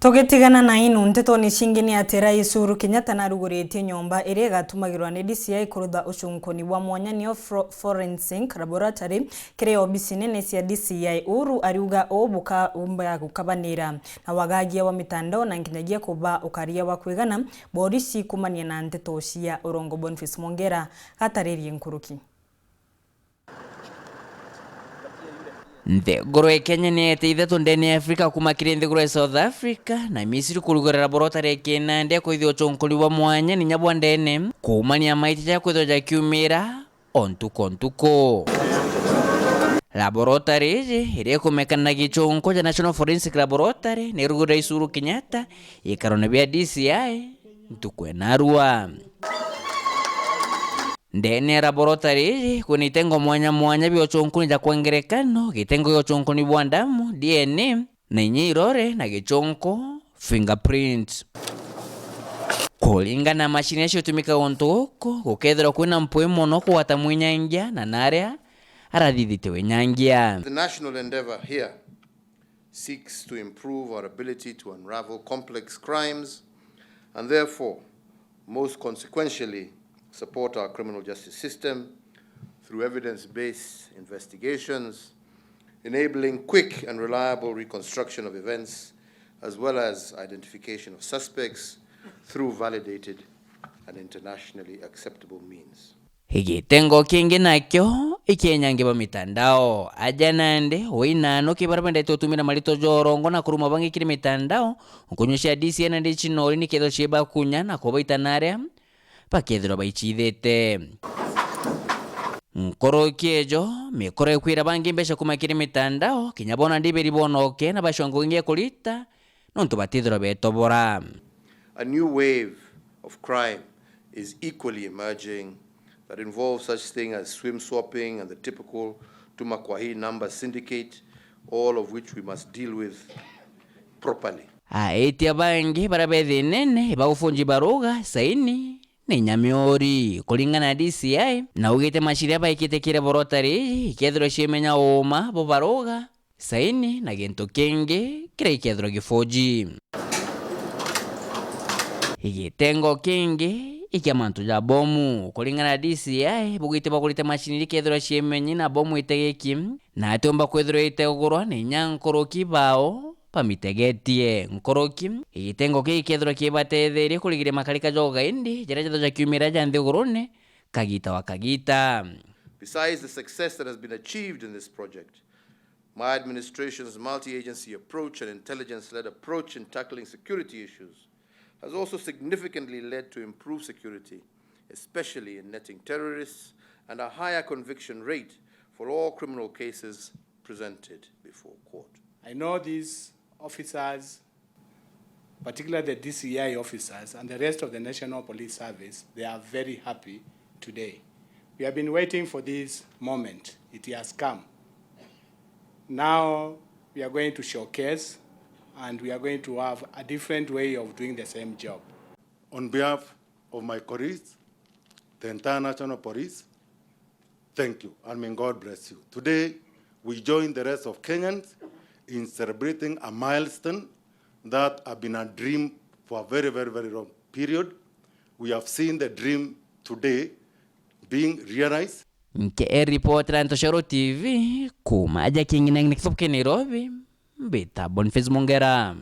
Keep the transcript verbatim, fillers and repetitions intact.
Tugitigana na inu, ntetoni cingi ni ati Rais Uhuru Kenyatta naruguritie nyomba iria igatumagirwa ni D C I kurutha ucunkuni bwa mwanya, niyo fro-, forensic laboratory, kiri obisi nene cia D C I. Uhuru ariuga uu buka-, umba gukabanira na wagagia wa mitandao na nginyagia kuba ukaria wa kwigana borisi kumania na nteto cia urongo. Boniface Mwongera gataririe nkuruki. Nthiguru ya Kenya ni yete ithatu ndene ya Afrika kuma kiri nthiguru ya South Africa na Misiri kurugurira borotari ya kinandi ya kwithia ucunkuni bwa mwanya ninya bwa ndene, kuumania maiti ja kwithwa jakiumira o ntuku o ntuku. Laborotari iji iria ikumekana na gicunku ja National Forensic Laboratory ni irugurira Rais Uhuru Kenyatta ikarone bia D C I ntuku enarua. Ndene ya laborotari iji kwina itengo mwanya mwanya bia ucunkuni ja kwa ngerekano, gitengo gia ucunkuni bwa ndamu, D N A, na inya irore na gicunku, fingerprints. Kuringana na macini iria ciutumikaga untu guku, gukethirwa kwina mpwi mono kugwata mwinyangia na naria arathithite winyangia. The national endeavour here seeks to improve our ability to unravel complex crimes and therefore, most consequentially, support our criminal justice system through evidence-based investigations, enabling quick and reliable reconstruction of events, as well as identification of suspects through validated and internationally acceptable means. Gitengo kingi nakio ikienyangi ba mitandao. Aja nandi, uinano ki baria bendete utumira maritwa ja urongo na kuruma bangi kiri mitandao, nkunyu cia D C I na D C I nori nikethirwa ciibakunya na kubaita naria bakethirwa baicithite. Nkuruki ejo, mikoro ikwira bangi mbeca kuma kiri mitandao, kinya bona ndiberi bonoke na bacua nkugi ingi ya kurita, nontu batithirwa betobora. A new wave of crime is equally emerging that involves such thing as swim swapping and the typical Tuma Kwa Hii Number syndicate, all of which we must deal with properly. Aitia bangi baria be thinene ba ufunji baruga, saini, ni nyamiuri, kuringana na D C I, na augite macini iria baikite kiri borotari iji ikethirwa ciimenya uuma bo baruga, saini na gintu kingi kiria gikethirwa gifoji. Gitengo kingi ikia mantu ja bomu. Kuringana na D C I, bugite bagurite macini iria ikethirwa ciimenyi na bomu itegeki, na atiumba kwithirwa itegurwa ni inya nkuruki bao bamitegetie. Nkuruki, gitengo kii gikethirwa kibatetheria kurigiria makarika ja ugaidi jaria jethirwa jakiumira ja nthigurune kagita wa kagita. Besides the success that has been achieved in this project, my administration's multi-agency approach and intelligence-led approach in tackling security issues has also significantly led to improved security, especially in netting terrorists, and a higher conviction rate for all criminal cases presented before court. I know these officers, particularly the D C I officers and the rest of the National Police Service, they are very happy today. We have been waiting for this moment. It has come. Now we are going to showcase and we are going to have a different way of doing the same job. On behalf of my colleagues, the entire National Police, thank you and may God bless you. Today, we join the rest of Kenyans in celebrating a milestone that have been a dream for a very, very, very long period. We have seen the dream today being realized. Nke e ripotera Ntoshoro T V, kuma aja Kingi na Nginya Kithubu kia Nairobi, mbita Boniface Mongera.